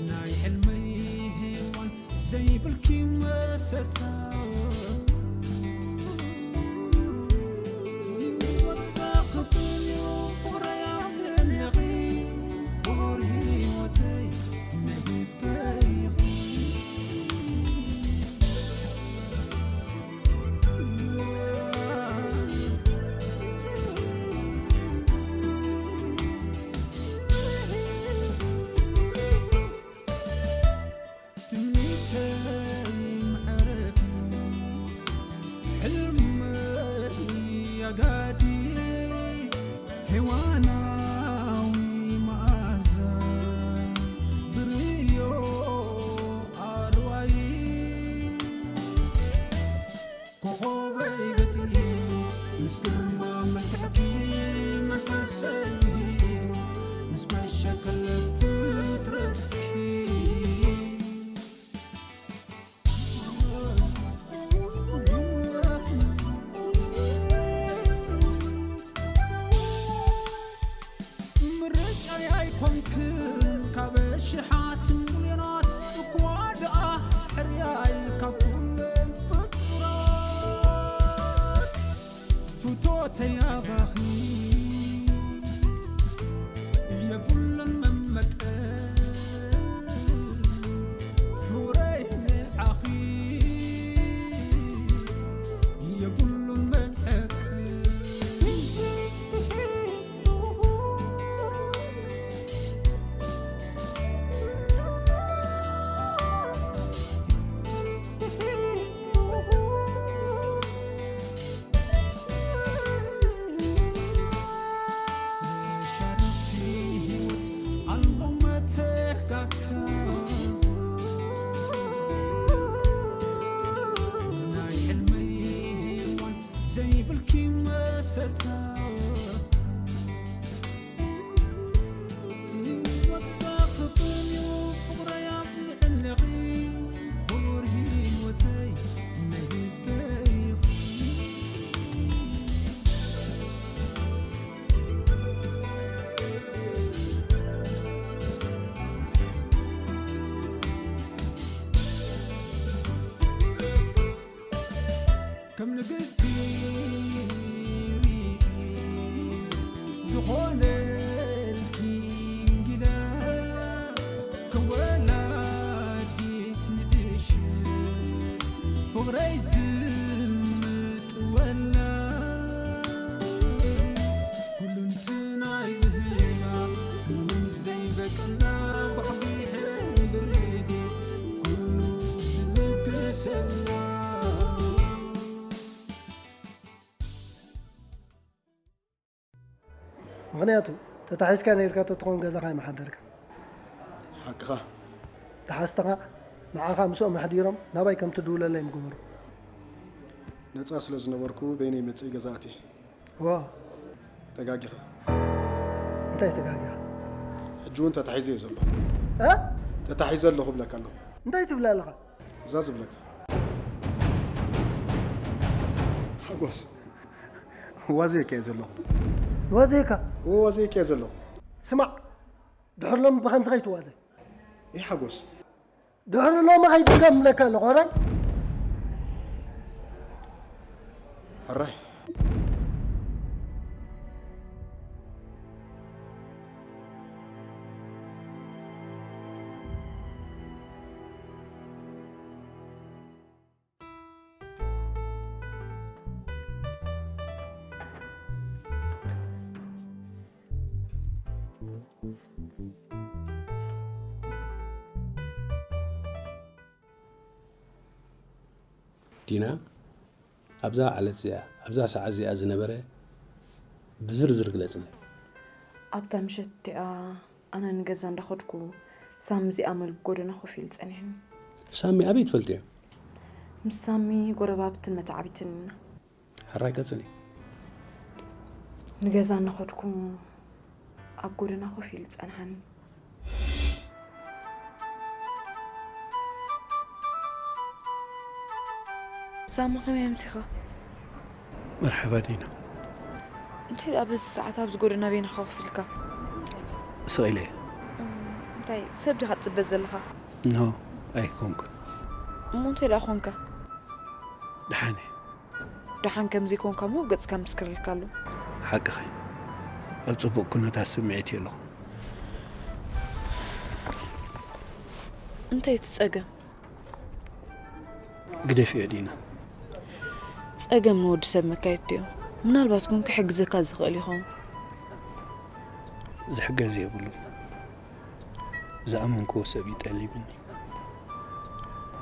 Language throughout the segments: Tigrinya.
ናይ ሕልመይ ሄዋን ዘይብልኪ መሰታ ህይወት ዘኽብን እዩ ፍቕረይ ኣብልዕሌኺ ፍቕሪ ህይወተይ መሂበይ ኢኺ። ትምኒተይ መዕረፊ ሕልመይ ኣጋዲ ሄዋናዊ መኣዛ ብርዮ ኣርዋይ ኮኾበይ በጢሉ ምስ ግርማ መልክዕኪ መንፈሰይ ይሂሉ ምስ መሸከለ ፍጥረትኪ ምርጫይ ኣይኮንክን ካብ ሽሓት ሚልዮናት እኳ ደኣ ሕርያይ ካብ ኩለን ፍጡራት ፍቶተይ ኣባኺ የብሉን መመጠን ክብረይ ንዓኺ የብሉን መዐቀን። ሻረቲ ህይወት ኣሎ መተካእታ ናይ ሕልመይ ሄዋን ዘይብልኪ መሰታ ህይወት ዘኽብን እዩ ፍቕረይ ኣብ ልዕሌኺ ፍቕሪ ህይወተይ መሂበይ ኢኺ። ከም ንግስቲ ርኢ ዝኾነልኪ እንግዳ ከም ወላዲት ንእሽት ፍቕረይ ዝምጥወላ ኩሉንትናይ ዝህባ ምንም ዘይበቅላ ባሕሪ ሕብሪ ኩሉ ዝልግሰላ። ምኽንያቱ ተታሒዝካ ነይርካ ተትኾን ገዛኻ ኣይምሓደርካ። ሓቅኻ። ተሓዝትኻ ንዓኻ ምስኦም ኣሕዲሮም ናባይ ከም ትድውለለይ ምገበሩ። ነጻ ስለ ዝነበርኩ በይነይ መጽኢ ገዛ ኣትየ። ዋ። ተጋጊኻ። እንታይ ተጋጊኻ? ሕጂ እውን ተታሒዘ እየ ዘለኹ። እ? ተታሒዘ ኣለኹ እብለካ ኣለኹ። እንታይ ትብላ ኣለኻ? እዛ ዝብለካ። ሓጎስ። ዋዘየካ እየ ዘለኹ። ዋዘየካ? እዎ፣ ዋዘየካ እየ ዘለኹ። ስማዕ፣ ድሕሪ ሎሚ ብኸምዚ ከይትዋዘ። ይሓጎስ። ድሕሪ ሎሚ ከይትድገም እብለካ ኣለኹ፣ ሕራይ? ሕራይ። ዲና፣ ኣብዛ ዕለት እዚኣ፣ ኣብዛ ሰዓት እዚኣ ዝነበረ ብዝርዝር ግለጽለይ። ኣብታ ምሸት እቲኣ ኣነ ንገዛ እንዳኸድኩ ሳሚ እዚኣ መልቢ ጎደና ኮፍ ኢሉ ጸኒሕኒ። ሳሚ ኣበይ ትፈልጥዮ? ምስ ሳሚ ጎረባብትን መተዓቢትን ኢና። ሕራይ ቀጽሊ። ንገዛ እናኸድኩ ኣብ ጎደና ኮፍ ኢሉ ጸንሓኒ። ሳሚ ከመይ ኣምሲኻ? መርሓባ ዲና። እንታይ ደኣ በዚ ሰዓት ኣብዚ ጎደና በይንኻ ኮፍ ኢልካ? ስቕ ኢለ እየ። እም፣ እንታይ ሰብ ዲኻ ትጽበ ዘለኻ? ኖ፣ ኣይኮንኩን። እሞ እንታይ ደኣ ኮንካ? ደሓን እየ። ደሓን ከም ዘይኮንካ እሞ ኣብ ገጽካ ምስክረልካ ኣሎ። ሓቅኺ። ኣብ ጽቡቕ ኩነታት ስምዒት እየ ኣለኹ። እንታይ እቲ ጸገም? ግደፍዮ ዲና። ጸገም ንወዲ ሰብ መካየድቲ እዮም። ምናልባት ግን ክሕግዘካ ዝኽእል ይኸውን። ዝሕገዝ የብሉን። ዝኣመንክዎ ሰብ እዩ ጠሊብኒ።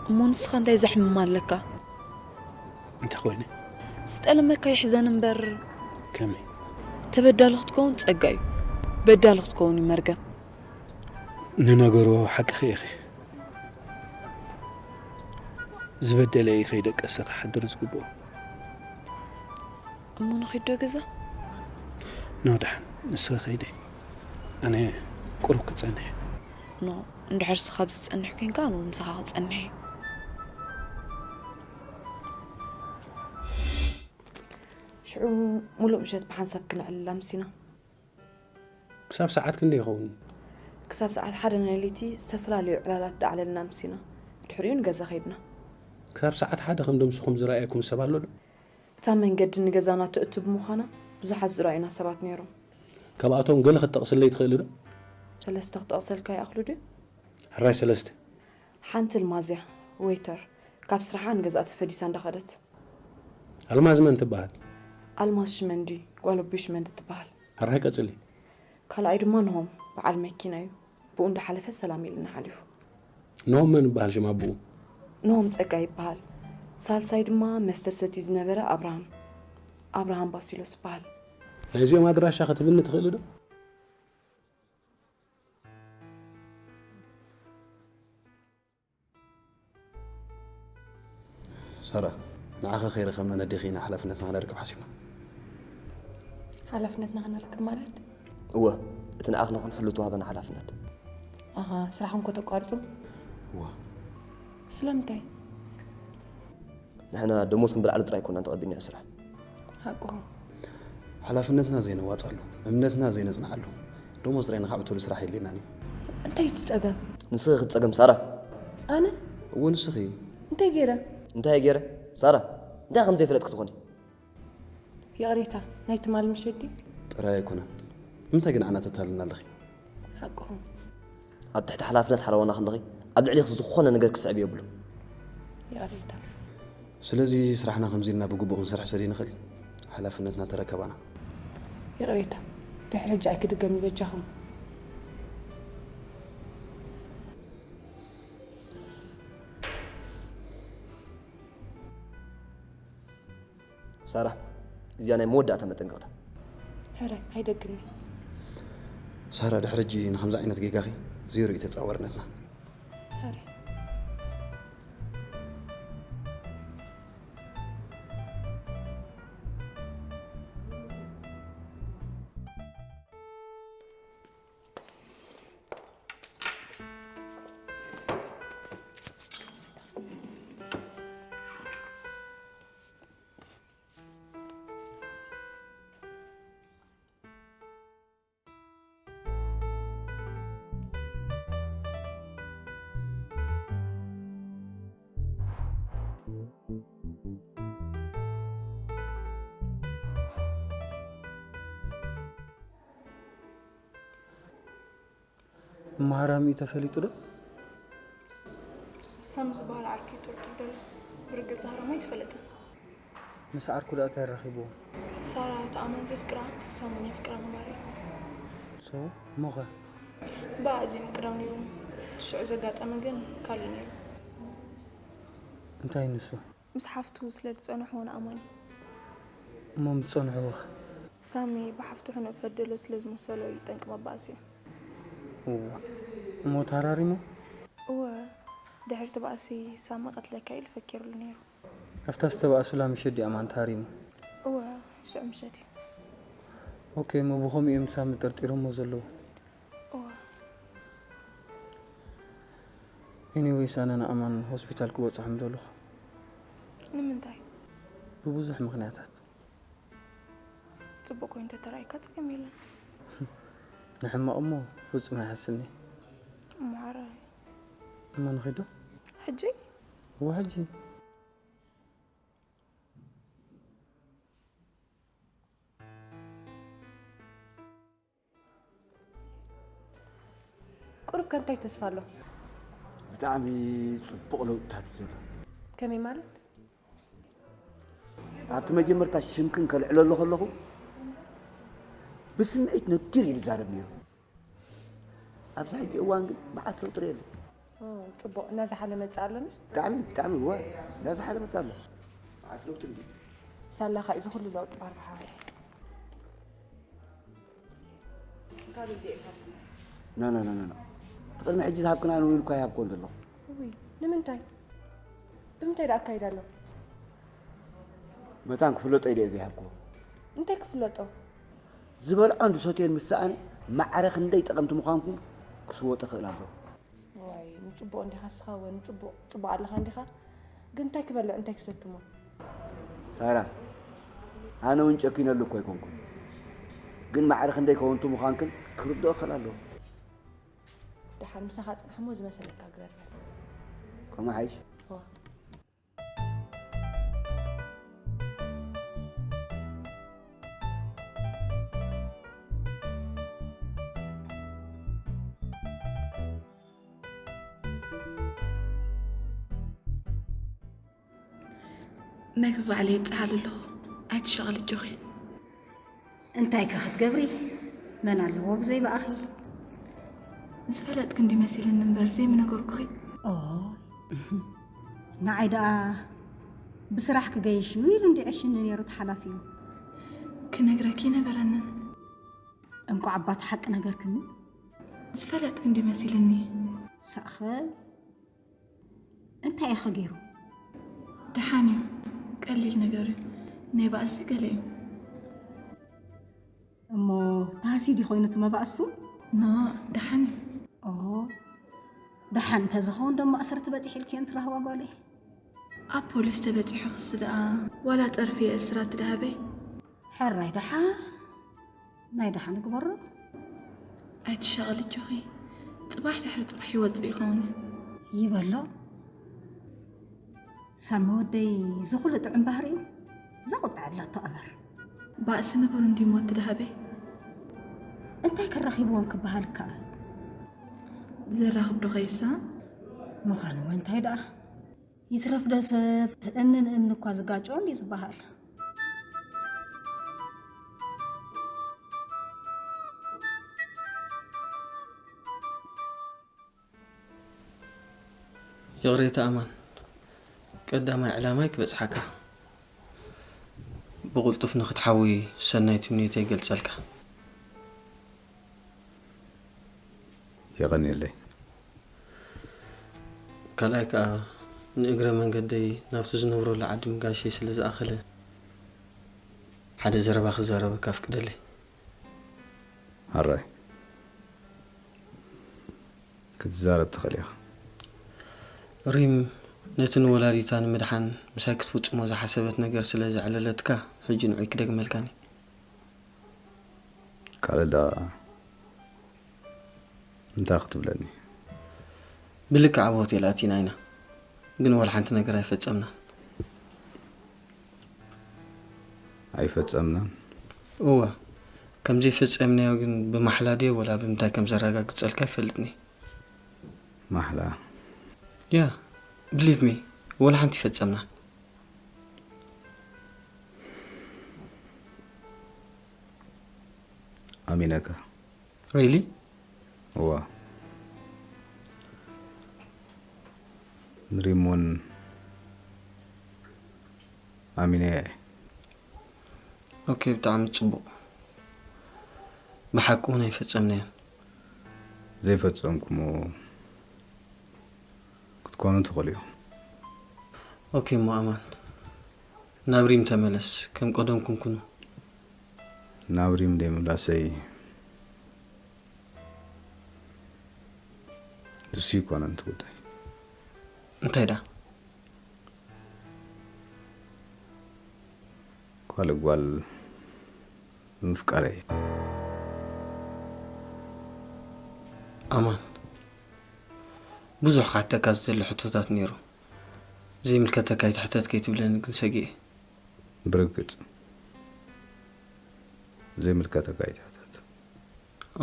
እሞ ንስኻ እንታይ ዘሕምም ኣለካ? እንተኾይነ? ዝጠለመካ ይሕዘን እምበር። ከመይ? ተበዳሊ ክትከውን ጸጋ እዩ። በዳሊ ክትከውን እዩ መርገም። ንነገሩ ሓቅኺ ኢኺ። ዝበደለ እዩ ከይደቀሰ ክሓድር ዝግብኦ። እሞ ንኺድ ዶ ገዛ? ኖ፣ ደሓን፣ ንስኺ ከይዲ። ኣነ ቁሩብ ክጸንሕ እየ። ኖ፣ እንድሕር ንስኻ ኣብዚ ትጸንሕ ኮይንካ፣ ኣነ እውን ምሳኻ ክጸንሕ እየ። ሽዑ ሙሉእ ምሸት ብሓንሳብ ክነዕልል ኣምሲና። ክሳብ ሰዓት ክንደይ ይኸውን? ክሳብ ሰዓት ሓደ ናይ ለይቲ ዝተፈላለዩ ዕላላት ዳዕለልና ኣምሲና። ድሕሪኡ ንገዛ ከይድና። ክሳብ ሰዓት ሓደ ከም ደምስኹም ዝረኣየኩም ሰብ ኣሎ ዶ? እታ መንገዲ ንገዛና ትእቱ ብምዃና ብዙሓት ዝረኣዩና ሰባት ነይሮም። ካብኣቶም ገለ ክትጠቕስለይ ትኽእሊ ዶ? ሰለስተ ክጠቕሰልካ ይኣኽሉ ድዩ? ሕራይ ሰለስተ። ሓንቲ ኣልማዝ እያ፣ ዌይተር። ካብ ስራሓ ንገዝኣ ተፈዲሳ እንዳኸደት። ኣልማዝ መን ትበሃል? ኣልማዝ ሽመንዲ፣ ጓል ኣቦይ ሽመንዲ ትበሃል። ሕራይ ቀጽሊ። ካልኣይ ድማ ነሆም፣ በዓል መኪና እዩ። ብኡ እንዳሓለፈ ሰላም ኢልና ሓሊፉ። ነሆም መን ይበሃል ሽም ኣቦኡ? ነሆም ጸጋይ ይበሃል። ሳልሳይ ድማ መስተ ሰትዩ ዝነበረ ኣብርሃም፣ ኣብርሃም ባሲሎስ ይበሃል። ናይዚኦም ኣድራሻ ክትብኒ ትኽእሊ ዶ? ሳራ፣ ንዓኺ ከይረኸብና ነዴኺ ኢና ሓላፍነትና ክነርክብ ሓሲብና። ሓላፍነትና ክነርክብ ማለት? እወ፣ እቲ ንዓኺ ንኽንሕሉ እተዋህበና ሓላፍነት። ኣሃ፣ ስራሕኩም ከተቋርጹ? እወ። ስለምንታይ? ንሕና ደሞዝ ክንበልዓሉ ጥራይ ኣይኮናን ተቐቢልናዮ ስራሕ። ሓቅኹም። ሓላፍነትና ዘይነዋጽኣሉ፣ እምነትና ዘይነጽንዓሉ፣ ደሞዝ ጥራይ ንኻዕብተሉ ስራሕ የድልየናን እዩ። እንታይ እዩ እቲ ጸገም? ንስኺ እቲ ጸገም ሳራ። ኣነ? እወ ንስኺ። እንታይ ገይረ? እንታይ ገይረ? ሳራ፣ እንታይ ከም ዘይፈለጥኪ ትኾኒ? ይቕሬታ፣ ናይ ትማሊ ምሸት ድዩ? ጥራይ ኣይኮነን። ንምንታይ ግን ንዓና ተታልልና ኣለኺ? ሓቅኹም። ኣብ ትሕቲ ሓላፍነት ሓለዋና ከለኺ ኣብ ልዕሊኺ ዝኾነ ነገር ክስዕብ የብሉ። ይቕሬታ። ስለዚ ስራሕና ከምዚ ኢልና ብግቡእ ክንሰርሕ ስለ ዘይንኽእል ሓላፍነትና ተረከባና። ይቕሬታ። ድሕሪ ሕጂ ኣይክድገም በጃኹም። ሳራ፣ እዚኣ ናይ መወዳእታ መጠንቀቕታ። ሕራይ ኣይደግምን። ሳራ፣ ድሕሪ ሕጂ ንኸምዚ ዓይነት ጌጋኺ ዜሮ እዩ ተጻዋርነትና። ሕራይ። እማሃራሚ ተፈሊጡ ዶ? ሳሚ ዝበሃል ዓርኪ ይጥርጥር ደሎ። ብርግጽ ሃራሚ ኣይተፈለጠን። ምስ ዓርኩ ደኣ እንታይ ኣራኺብዎ? ሳራ እቲ ኣማን ዘፍቅራ፣ ሳሚ እውን የፍቅራ ምባል እዩ። ሶ፣ እሞኸ? ብኣ ዘይምቅዳው ነይሩ። ሽዑ ዘጋጠመ ግን ካልእ ነይሩ። እንታይ ንሱ? ምስ ሓፍቱ ስለ ዝጸንሕዎ ንኣማን እዩ። እሞ ምስ ጸንሕዎኸ? ሳሚ ብሓፍቱ ሕኑእ ፈደሎ ስለ ዝመሰሎ እዩ ጠንቂ መባእሲ እዩ። እዋ፣ እሞ ተሃራሪሞ? እወ፣ ድሕሪ እቲ ባእሲ ሳሚ ቀትለካ ኢሉ ፈኪሩሉ ነይሩ። ኣብታ ዝተባእሱላ ምሸት ድዩ ኣማን ተሃሪሙ? እወ፣ ሽዑ ምሸት እዩ። ኦኬ፣ እሞ ብኸምኡ እዮም ሳሚ ጠርጢሮሞ ዘለዉ። እወ። ኤኒዌይስ፣ ኣነ ንኣማን ሆስፒታል ክበጽሖ ምደለኹ። ንምንታይ? ብብዙሕ ምኽንያታት። ጽቡቕ ኮይኑ እንተተራእዩካ ጸገም የለን። ንሕማቕ እሞ ፍጹም ኣይሓስብን እየ። እሞ ሓራይ። እሞ ንኺዶ? ሕጂ? እወ ሕጂ። ቁሩብ ከ እንታይ ተስፋ ኣሎ? ብጣዕሚ ጽቡቕ ለውጥታት እዩ ዘሎ። ከመይ ማለት? ኣብቲ መጀመርታ ሽምክን ከልዕለሉ ከለኹ ብስምዒት ነጊር እዩ ዝዛረብ ነይሩ። ኣብዚ ሕጂ እዋን ግን መዓት ለውጢ ርኤሉ። ኦ፣ ጽቡቕ እናዝሓለ መጽእ ኣሎንስ? ብጣዕሚ ብጣዕሚ እወ እናዝሓለ መጽእ ኣሎ። መዓት ለውጢ እንዲ ሳላኻ እዩ ዝኹሉ ለውጢ ባርካ ሓወይ። ካልእ ዲኤ ኖ ኖ ኖ ኖ ኖ። እቲ ቅድሚ ሕጂ ዝሃብክና ንዊን እኳ ይሃብክዎ ዘለኹ። ውይ፣ ንምንታይ? ብምንታይ ደኣ ኣካይዳ ኣሎ? መታን ክፍለጦ ኢለ እየ ዘይሃብክዎ። እንታይ ክፍለጦ? ዝበልዖን ዝሰትዮን ምስ ሰኣነ ማዕረ ክንደይ ጠቐምቲ ምዃንኩም ክስወጦ ይኽእል ኣሎ። ዋይ፣ ንጽቡቕ እንዲኻ እስኻ ወ ንጽቡቕ ጽቡቕ ኣለኻ እንዲኻ። ግን እንታይ ክበልዕ እንታይ ክሰትሞ? ሳራ፣ ኣነ እውን ጨኪነሉ እኮ ኣይኮንኩን። ግን ማዕረ ክንደይ ከወንቱ ምዃንክን ክርድኦ ክኽእል ኣለዎ። ደሓን ምሳኻ ጽናሕ እሞ ዝመሰለካ ግበር በል። ከምኡ ሓይሽ። እዋ። መግቢ ባዕለይ የብፅሓሉ ኣለኹ። ኣይትሸቐሊ ኣጆኺ። እንታይ ከ ክትገብሪ? መን ኣለዎ ብዘይ ብኣኺ? ዝፈለጥኪ እንዲ መሲልኒ እምበር ዘይምነገርኩኺ። ኦ፣ ንዓይ ደኣ ብስራሕ ክገይሽ እዩ ኢሉ እንዲ ዕሽኒ ነይሩ ተሓላፊ እዩ። ክነግረኪ ነበረንን። እንቋዕ ኣባት ሓቂ ነገርክኒ። ዝፈለጥኪ እንዲ መሲልኒ። ሳእኸ እንታይ ኢኸ ገይሩ? ደሓን እዩ። ቀሊል ነገር እዩ። ናይ ባእሲ ገለ እዩ። እሞ ታህሲ ድዩ ኮይኑ እቲ መባእስቱ? ኖ፣ ደሓን እዩ። ኦ፣ ደሓን እንተዝኸውን ደሞ ማእሰርቲ በፂሑ ኢልክዮ እንትረኽባ ጓለይ። ኣብ ፖሊስ ተበፂሑ ክሲ ደኣ ዋላ ፀርፊ እየ እስራት ድሃበይ። ሕራይ ደሓን ናይ ደሓን ግበሮ። ኣይትሻቐሊ ኣጆኺ። ፅባሕ ድሕሪ ፅባሕ ይወፅእ ይኸውን እዩ። ይበሎ። ሳሚ ወደይ ዝኹሉ ጥዑም ባህሪኡ ዘቑጥዐ ኣላቶ ኣበር። ባእሲ ንቡር እንዲ ሞት ድሃበይ። እንታይ ከራኺብዎም ክበሃል ይከኣል? ዘራኽብ ዶ ኸይሳ? ምዃኑ እውን እንታይ ደኣ? ይትረፍ ዶ ሰብ እምኒ ንእምኒ እኳ ዝጋጨኦ እንዲ ዝበሃል። ይቕሬታ ኣማን፣ ቀዳማይ ዕላማይ ክበጽሓካ፣ ብቕልጡፍ ንኽትሓዊ ሰናይ ትምኒተይ ይገልጸልካ። የቐንየለይ። ካልኣይ ከኣ ንእግረ መንገደይ ናብቲ ዝነብረሉ ዓዲ ምጋሸይ ስለ ዝኣኸለ ሓደ ዘረባ ክዛረበካ ኣፍቅደለይ። ሕራይ ክትዛረብ ትኽእል ኢኻ። ሪም ነቲ ንወላዲታ ንምድሓን ምሳይ ክትፍጽሞ ዝሓሰበት ነገር ስለ ዘዕለለትካ ሕጂ ንዑይ ክደግመልካን እየ። ካልእ ደኣ እንታይ ክትብለኒ? ብልክዕ ኣብ ሆቴል ኣቲና ኢና፣ ግን ዋላ ሓንቲ ነገር ኣይፈጸምናን። ኣይፈጸምናን? እወ፣ ከም ዘይፈጸምናዮ ግን ብማሕላ ድየ ወላ ብምንታይ ከም ዘረጋግጸልካ ኣይፈልጥን እየ። ማሕላ? ያ፣ believe me፣ ወላ ሓንቲ ኣይፈጸምናን። ኣሚነካ። Really? እዋ። ንሪም እውን ኣሚነያ እየ። ኦኬ፣ ብጣዕሚ ጽቡቕ። ብሓቂ እውን ኣይፈጸምናዮን። ዘይፈጸምኩሞ ክትኮኑ ትኽእሉ ኢኹም። ኦኬ እሞ ኣማን፣ ናብ ሪም ተመለስ፣ ከም ቀደምኩም ኩኑ። ናብ ሪም ዘይምምላሰይ ንሱ ኣይኮነን እቲ ጉዳይ። እንታይ ደኣ? ካልእ ጓል ምፍቃረይ። ኣማን፣ ብዙሕ ክሓተካ ዝደሊ ሕቶታት ነይሩ። ዘይምልከተካ ኣይትሕተት ከይትብለኒ ግን ሰጊኤ። ብርግጽ ዘይምልከተካ ኣይትሕተት።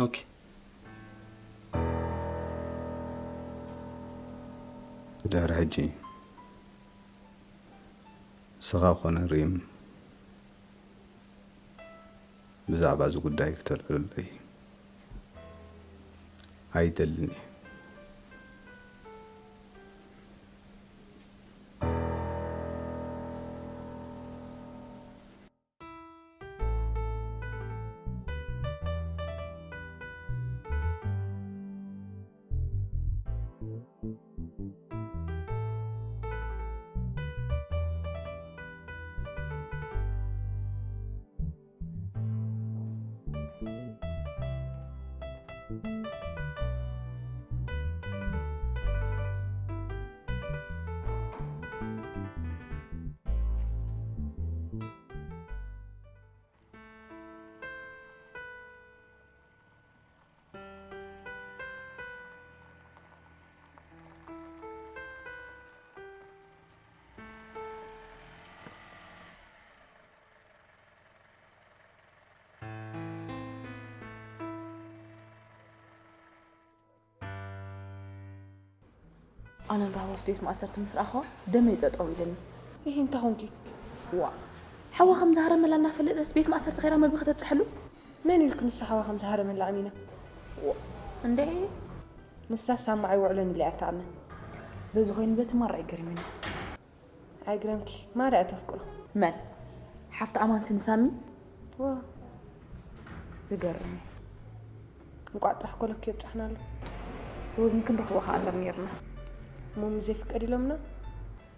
ኦኬ። ድሕሪ ሕጂ ንስኻ ኮነ ሪም ብዛዕባ እዚ ጉዳይ ክተልዕሉለይ ኣይደልን እየ። ኣነ ንራህዋ ኣብቲ ቤት ማእሰርቲ ምስ ረኣኽዋ ደመይ ጠጠው ኢለኒ። ይሄ እንታይ ኾንኪ? ዋ፣ ሓዋ ከም ዝሃረመላ እናፈለጠስ ቤት ማእሰርቲ ኸይዳ መግቢ ከተብፅሐሉ? መን ኢልክ ንሱ ሓዋ ከም ዝሃረመላ ኣሚና? ዋ፣ እንደ ንሳ ሳማ ኣይውዕሎን ኢላ እያ ትኣምን። በዚ ኮይኑ በቲ ማራ ኣይገርምን እዩ። ኣይግረምኪ፣ ማርያ እያ ተፍቅሮ። መን? ሓፍቲ ኣማንሲ ንሳሚ? ዋ። ዝገርም እዩ። እንቋዕ ጥራሕ ኮለክ የብጻሕናሉ። ብወግን ክንረኽቦ ከኣ እምበር ነይርና። እሞ ምስ ዘይፍቀድ ኢሎምና?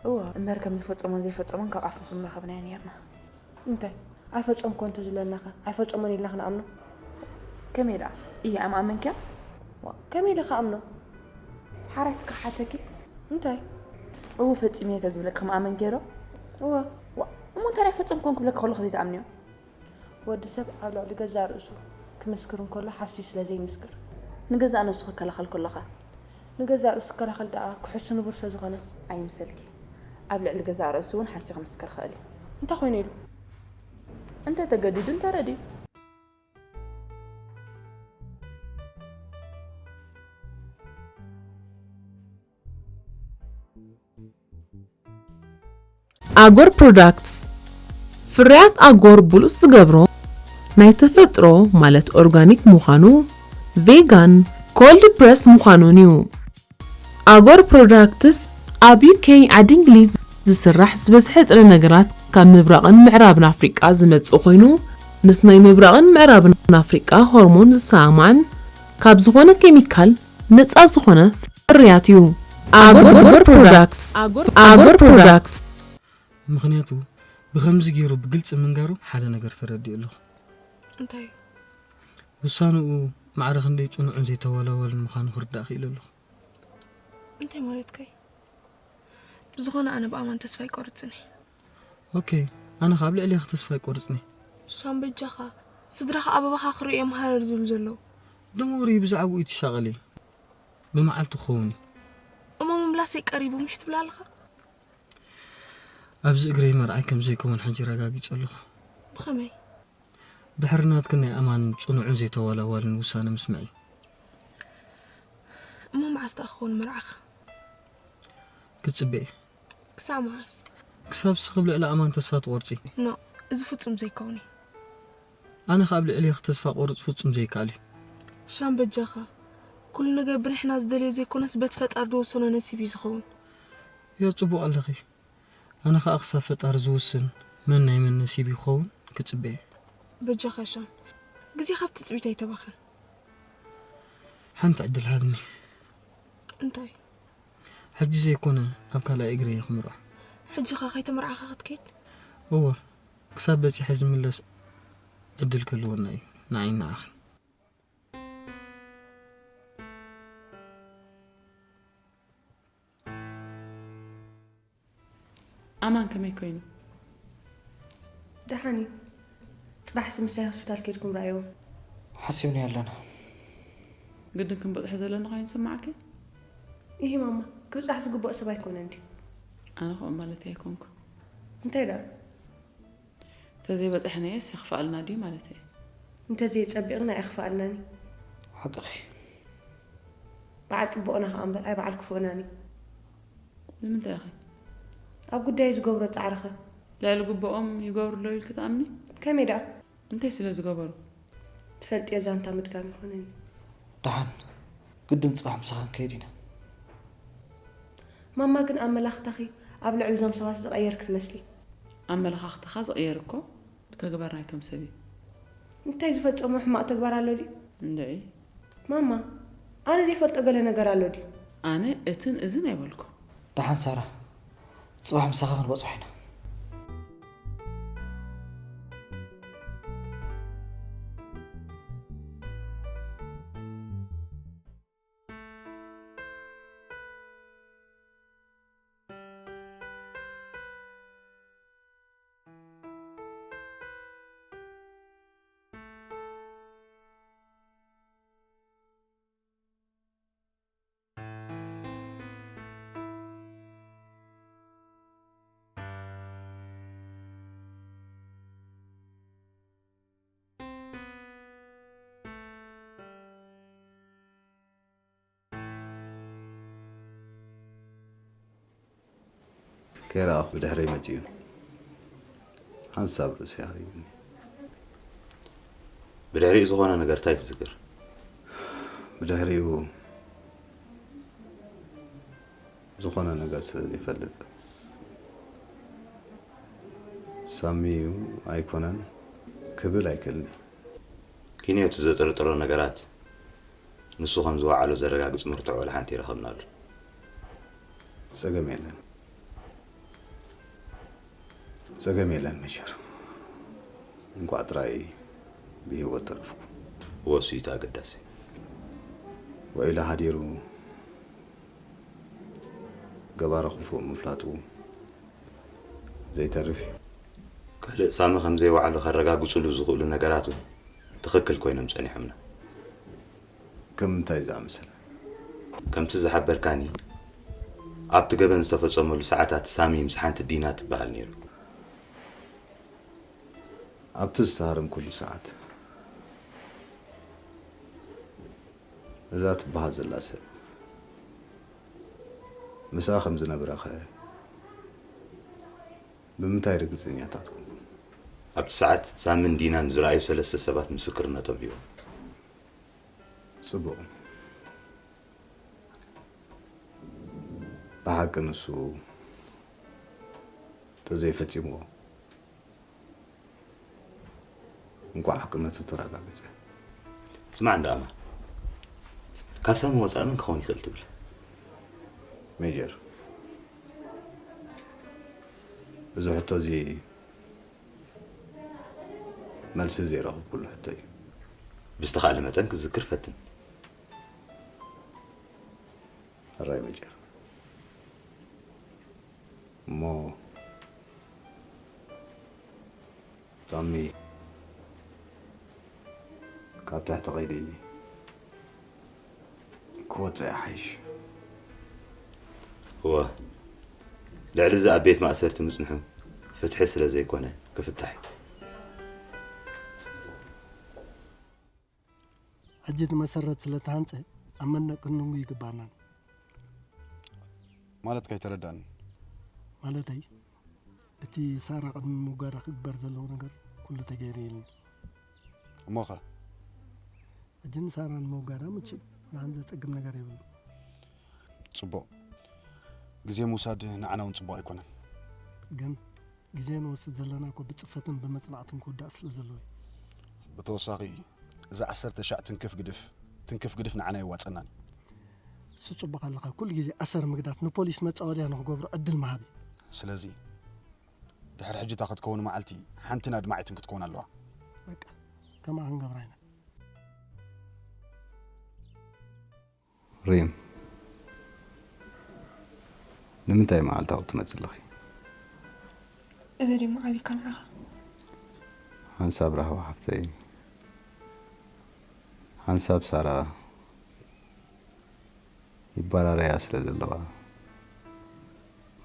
እወ፣ እምበር ከም ዝፈጸሞን ዘይፈጸሞን ካብ ኣፎም ምረኸብናዮ ነይርና። እንታይ? ኣይፈጸምኮን እንተዝብለናኸ? ኣይፈጸሞን ኢልና ክንኣምኖ? ከመይ ደኣ? እየ ኣምኣመንክያ? ዋ፣ ከመይ ኢለ ክኣምኖ? ሓራይ እስከ ሓተኪ። እንታይ? እወ፣ ፈጺመ እየ ተዝብለኪ ከምኣመንክዮ ዶ? እወ። ዋ፣ እሞ እንታይ ናይ ፈጸምኮን ክብለኪ ከለኹ ዘይትኣምንዮ? ወዲ ሰብ ኣብ ልዕሊ ገዛእ ርእሱ ክምስክር እንከሎ ሓስዩ ስለ ዘይምስክር። ንገዛእ ነብሱ ክከላኸል ከሎኸ? ንገዛእ ርእሱ ክከላኸል ደኣ ክሕሱ ንቡር ስለ ዝኾነ። ኣይምሰልኪ። ኣብ ልዕሊ ገዛእ ርእሱ እውን ሓስዩ ክምስክር ይኽእል እዩ። እንታይ ኮይኑ ኢሉ? እንተ ተገዲዱ፣ እንተ ረድዩ። ኣጎር ፕሮዳክትስ ፍርያት ኣጎር ብሉጽ ዝገብሮ ናይ ተፈጥሮ ማለት ኦርጋኒክ ምዃኑ፣ ቬጋን፣ ኮልድ ፕረስ ምዃኑን እዩ። ኣጎር ፕሮዳክትስ ኣብ ዩኬ ዓዲ እንግሊዝ ዝስራሕ ዝበዝሐ ጥረ ነገራት ካብ ምብራቕን ምዕራብን ኣፍሪቃ ዝመጽእ ኮይኑ ምስ ናይ ምብራቕን ምዕራብን ኣፍሪቃ ሆርሞን ዝሰማማዕን ካብ ዝኾነ ኬሚካል ነጻ ዝኾነ ፍርያት እዩ። ኣጎር ፕሮዳክትስ ኣጎር ፕሮዳክትስ። ምኽንያቱ ብኸምዚ ገይሩ ብግልጺ ምንጋሩ ሓደ ነገር ተረዲኡ ኣለኹ። እንታይ? ውሳንኡ ማዕረ ክንደይ ጽኑዕን ዘይተዋላዋልን ምዃኑ ክርዳእ ክኢለ ኣለኹ። እንታይ ማለትካ እዩ? ብዝኾነ ኣነ ብኣማን ተስፋ ኣይቆርጽን እየ። ኦኬ፣ ኣነ ከኣ ኣብ ልዕሌኺ ተስፋ ኣይቆርጽን እየ። ሻም በጃኻ፣ ስድራኻ ኣበባኻ ክርእዩ እዮም ሃረር ዝብሉ ዘለዉ። Don't worry፣ ብዛዕባኡ ኣይትሻቐሊ። ብመዓልቱ ክኸውን እዩ። እሞ ምምላሰይ ቀሪቡ ምሽ ትብል ኣለኻ? ኣብዚ እግረይ መርዓይ ከም ዘይከውን ሕጂ ረጋጊጸ ኣለኹ። ብኸመይ? ድሕሪ ናትክን ናይ ኣማንን ጽኑዕን ዘይተዋላዋልን ውሳነ ምስምዒ። እሞ መዓስ ደኣ ክኸውን መርዓኻ? ክጽበ እየ። ክሳብ መዓስ? ክሳብ ስኺ ኣብ ልዕሊ ኣማን ተስፋ ትቖርጺ። No፣ እዚ ፍጹም ዘይከውን እዩ። ኣነ ኸኣ ኣብ ልዕሌኺ ተስፋ ክቖርጽ ፍጹም ዘይከኣል እዩ። ሻም በጃኻ፣ ኩሉ ነገር ብንሕና ዝደልዮ ዘይኮነስ በቲ ፈጣሪ ዝወሰኖ ነሲብ እዩ ዝኸውን። ዮ ጽቡቕ ኣለኺ። ኣነ ኸኣ ክሳብ ፈጣሪ ዝውስን መን ናይ መን ነሲብ ይኸውን ክጽበ እየ። በጃኻ ሻም፣ ግዜኻ ብትጽቢት ኣይተባኽን። ሓንቲ ዕድል ሃብኒ። እንታይ? ሕጂ ዘይኮነ ኣብ ካልኣይ እግረይ እየ ክምርዖ። ሕጂ ኸ ከይተመርዓኻ ክትከይድ? እወ፣ ክሳብ በጺሐ ዝምለስ ዕድል ክህልወና እዩ፣ ንዓይን ንዓኽን። ኣማን ከመይ ኮይኑ? ደሓን እዩ። እቲ ራሕሲ ምሳይ ሆስፒታል ከይድኩም ረኣይዎ። ሓሲብና ኣለና። ግድን ክንበፅሖ ዘለና ኮይኑ ዝስማዓኪ? ይህ ማማ፣ ክብፃሕ ዝግብኦ ሰብ ኣይኮነን ድዩ? ኣነ ከምኡ ማለት ኣይኮንኩ። እንታይ ደኣ? ተዘይበፃሕናዮስ የኽፍኣልና ድዩ ማለት እየ? እንተዘይፀቢቕና ኣይኽፍኣልናን እዩ። ሓቅኺ። በዓል ፅቡቕና ከኣ እምበር ኣይ በዓል ክፉእናን እዩ። ንምንታይ ኢኺ? ኣብ ጉዳይ ዝገብሮ ፃዕርኸ? ልዕሊ ግብኦም ይገብሩ ኣለዉ ኢልኪ ትኣምኒ? ከመይ ደኣ? እንታይ ስለ ዝገበሩ? ትፈልጥዮ ዛንታ ምድጋም ይኾነኒ። ደሓን ግድን ፅባሕ ምሳኻ ክንከይድ ኢና። ማማ ግን ኣመላኽታኺ ኣብ ልዕሊ እዞም ሰባት ዝቐየርክ ትመስሊ። ኣመለኻኽታኻ ዝቕየር እኮ ብተግባር ናይቶም ሰብ እዩ። እንታይ ዝፈጸሞ ሕማቕ ተግባር ኣሎ ድዩ? እንድዒ። ማማ፣ ኣነ ዘይፈልጦ ገለ ነገር ኣሎ ድዩ? ኣነ እትን እዝን ኣይበልኩ። ደሓን ሳራ፣ ፅባሕ ምሳኻ ክንበፅሖ ኢና። ከይረኣኹ ብድሕረይ መጺኡ ሓንሳብ ርእሰይ ኣኽሪምኒ። ብድሕሪኡ ዝኾነ ነገር እንታይ ትዝክር? ብድሕሪኡ ዝኾነ ነገር ስለ ዘይፈልጥ ሳሚ እዩ ኣይኮነን ክብል ኣይክእልን እየ። ኪንዮ እቲ ዘጠርጥሮ ነገራት ንሱ ከም ዝወዓሎ ዘረጋግጽ መርትዖ ዋላ ሓንቲ ኣይረኸብናሉ። ጸገም የለን። ጸገም የለን መሸር። እንቋዕ ጥራይ ብህይወት ተረፍኩ። ወሱ እዩ እቲ ኣገዳሲ። ውዒሉ ሓዲሩ ገባረ ክፉእ ምፍላጡ ዘይተርፍ እዩ። ካልእ ሳሚ ከም ዘይወዓሎ ከረጋግጹሉ ዝኽእሉ ነገራት እውን ትኽክል ኮይኖም ጸኒሖምና። ከም እንታይ ዝኣመሰለ? ከምቲ ዝሓበርካኒ ኣብቲ ገበን ዝተፈጸመሉ ሰዓታት ሳሚ ምስ ሓንቲ ዲና ትበሃል ነይሩ። ኣብቲ ዝተሃረምኩሉ ሰዓት እዛ ትበሃል ዘላ ሰብ ምስኣ ከም ዝነበረኸ ብምንታይ ርግጸኛታት ኮንኩም? ኣብቲ ሰዓት ሳምን ዲናን ዝረኣዩ ሰለስተ ሰባት ምስክርነቶም ሂቦም። ጽቡቕ። ብሓቂ ንሱ ተዘይፈጺምዎ እንቋዕ ሓቅነቱ ተረጋገጸ። ስማዕ እንዳ ኣማ፣ ካብ ሳሚ ወጻኢ መን ክኸውን ይኽእል ትብል? ሜጀር፣ እዚ ሕቶ እዚ መልሲ ዘይረኸብኩሉ ሕቶ እዩ። ብዝተኻእለ መጠን ክትዝክር ፈትን። ሕራይ ሜጀር። እሞ ሳሚ ካብ ትሕቲ ቀይዲ ክወፅእ ይሓይሽ። እወ፣ ልዕሊ እዚ ኣብ ቤት ማእሰርቲ ምጽንሑ ፍትሒ ስለ ዘይኮነ ክፍታሕ እዩ። ሕጂ እቲ መሰረት ስለ ተሃንጸ ኣብ መንደቕ ክንድንጉ ይግባና። ማለት ከይተረዳእኒ። ማለተይ እቲ ሳራ ቅድሚ ምውጋዳ ክግበር ዘለዎ ነገር ኩሉ ተገይሩ ኢልኒ። እሞኸ? ሕጂ ንሳራ ንምውጋዳ ምችእ ንዓን ዘጸግም ነገር የብሉ። ጽቡቕ። ግዜ ምውሳድ ንዓና እውን ጽቡቕ ኣይኮነን። ግን ግዜ ንወስድ ዘለና እኮ ብጽፈትን ብመጽናዕትን ክውዳእ ስለ ዘለዎ እዩ። ብተወሳኺ እዚ ዓሰርተ ሻዕ ትንክፍ ግድፍ ትንክፍ ግድፍ ንዓና የዋጸናን እዩ። እሱ ጽቡቕ ኣለኻ። ኩሉ ግዜ ኣሰር ምግዳፍ ንፖሊስ መጻወድያ ንኽገብሩ ዕድል ምሃብ እዩ። ስለዚ ድሕሪ ሕጂ እታ ክትከውን መዓልቲ ሓንትን ኣድማዒትን ክትከውን ኣለዋ። በቃ ከምኣ ክንገብራ ኢና። ሪም፣ ንምንታይ መዓልታዊ ትመጽእ ኣለኺ? እዚ ድማ ዓቢካ ንዓኻ። ሓንሳብ ራህዋ ሓፍተይ፣ ሓንሳብ ሳራ ይባራረያ ስለ ዘለዋ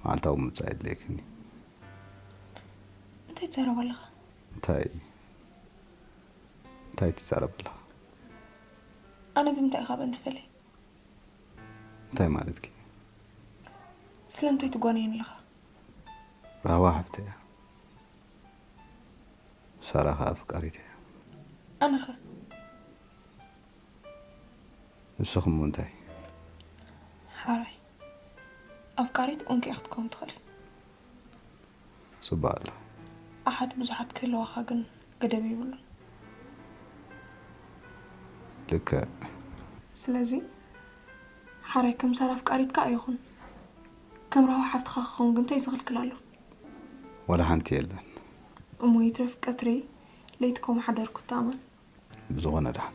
መዓልታዊ ምብጻሕ የድልየክን እዩ። እንታይ ትዛረብ ኣለኻ? እንታይ እንታይ ትዛረብ ኣለኻ? ኣነ ብምንታይ ኢኻ ብእንቲ ፈለይ? እንታይ ማለትኪ? ስለምንታይ ትጓነየን ኣለኻ? ራህዋ ሓፍተይ እያ። ሳራ ኸኣ ኣፍቃሪት እያ። ኣነኸ? ንስኹም እንታይ? ሓራይ ኣፍቃሪት ኡንኪ ክትከውን ትኽእል። ጽቡቕ ኣሎ። ኣሓት ብዙሓት ክህልዋኻ ግን ገደብ የብሉን። ልክዕ። ስለዚ ሓራይ ከም ሳራ ኣፍቃሪትካ ኣይኹን፣ ከም ራህዋ ሓፍትኻ ክኸውን ግን እንታይ ዝኽልክል ኣሎ? ዋላ ሓንቲ የለን። እሞ ይትረፍ ቀትሪ ለይቲ ከምኡ ሓደርኩ ተኣማን። ብዝኾነ ደሓን።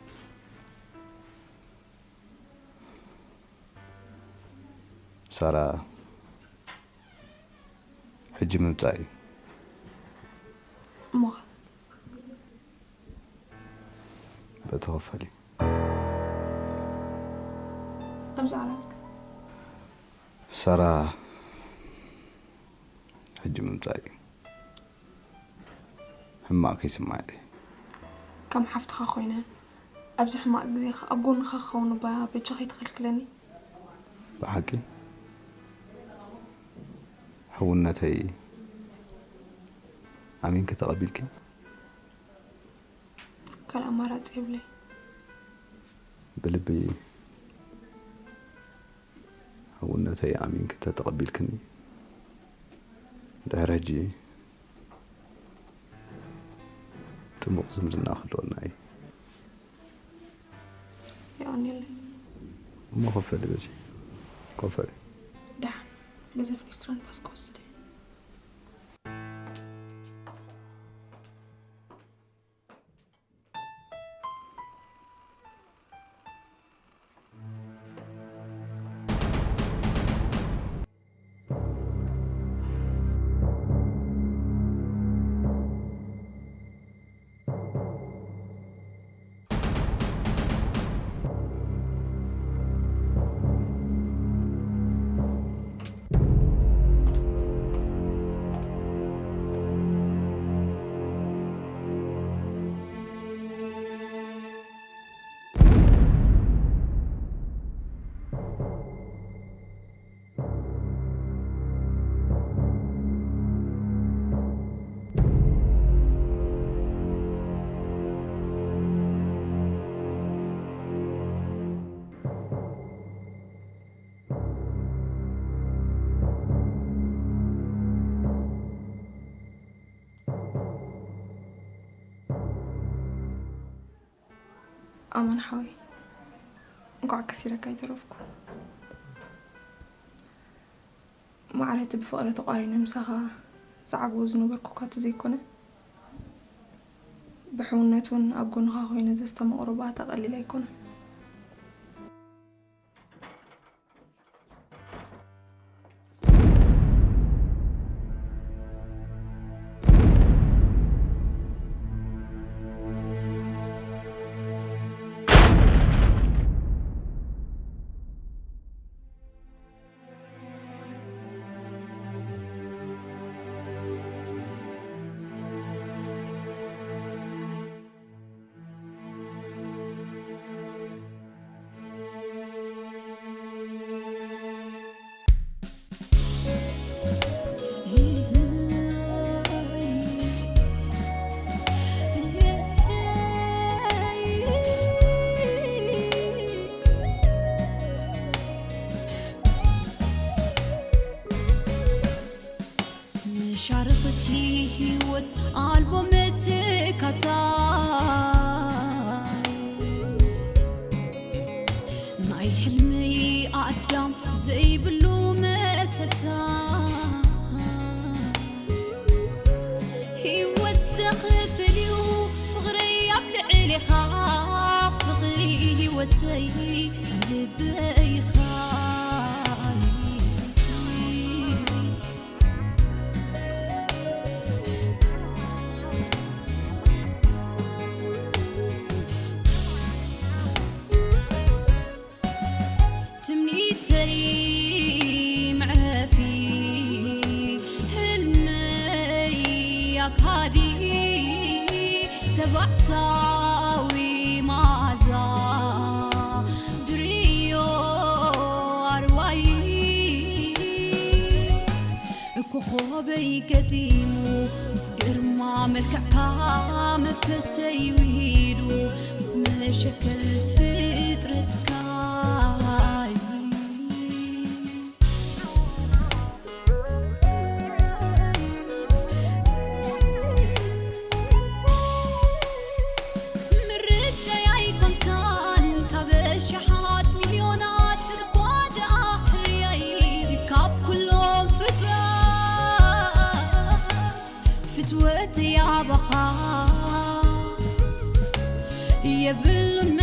ሳራ ሕጂ ምምጻእ እዩ። እሞኸ? በተኸፈሊ ኣብዚ ዓራትካ ሳራ ሕጂ ምምጻእ እዩ። ሕማቕ ከይስማዕ ኢለ። ከም ሓፍትኻ ኮይነ ኣብዚ ሕማቕ ግዜኻ ኣብ ጎንኻ ክኸውን እባ በጃ ከይትኸልክለኒ። ብሓቂ ሕውነተይ ኣሚንኪ ተቐቢልኪ? ካልእ ኣማራጺ የብለይ። ብልቢ ሕውነተይ ኣሚንኪ ተተቐቢልክኒ ድሕሪ ሕጂ ጥቡቕ ዝምድና ክህልወና እዩ። የቐንየለይ። እሞ ኮፈሊ በዚ ኮፈሊ። ደሓን በዚ ፍሊስትራ ንፋስ ክወስድ እየ። ኣማን ሓወይ፣ እንኳዕ ከሲረካ ኣይተረፍኩ። ማዕረ እቲ ብፍቕሪ ተቋሪነ ምሳኻ ዝዓግቦ ዝነበርኩ እኳ እንተዘይኮነ፣ ብሕውነት እውን ኣብ ጎንኻ ኮይነ ዘስተማቕሮ ባእታ ቀሊል ኣይኮነን። መሻርኽቲ ህይወት ኣልቦ መተካታይ፣ ናይ ሕልሚ ኣዳም ዘይብሉ መሰታ። ህይወት ዘኽፍል እዩ ፍቕረይ ኣብ ልዕሌኻ፣ ፍቕሪ ህይወተይ ልበይኻ። ገጢሙ ምስ ግርማ መልክዕካ መንፈሰይ ውሂዱ ምስ መሸከል ፍጥረትካ ምርጫይ ኣይኮንካን ካብ ሸሓት ሚልዮናት እኳ ደኣ ሕርያይ ካብ ኩሎም ፍጡራት ፍትወተይ ኣባኻ የብሉን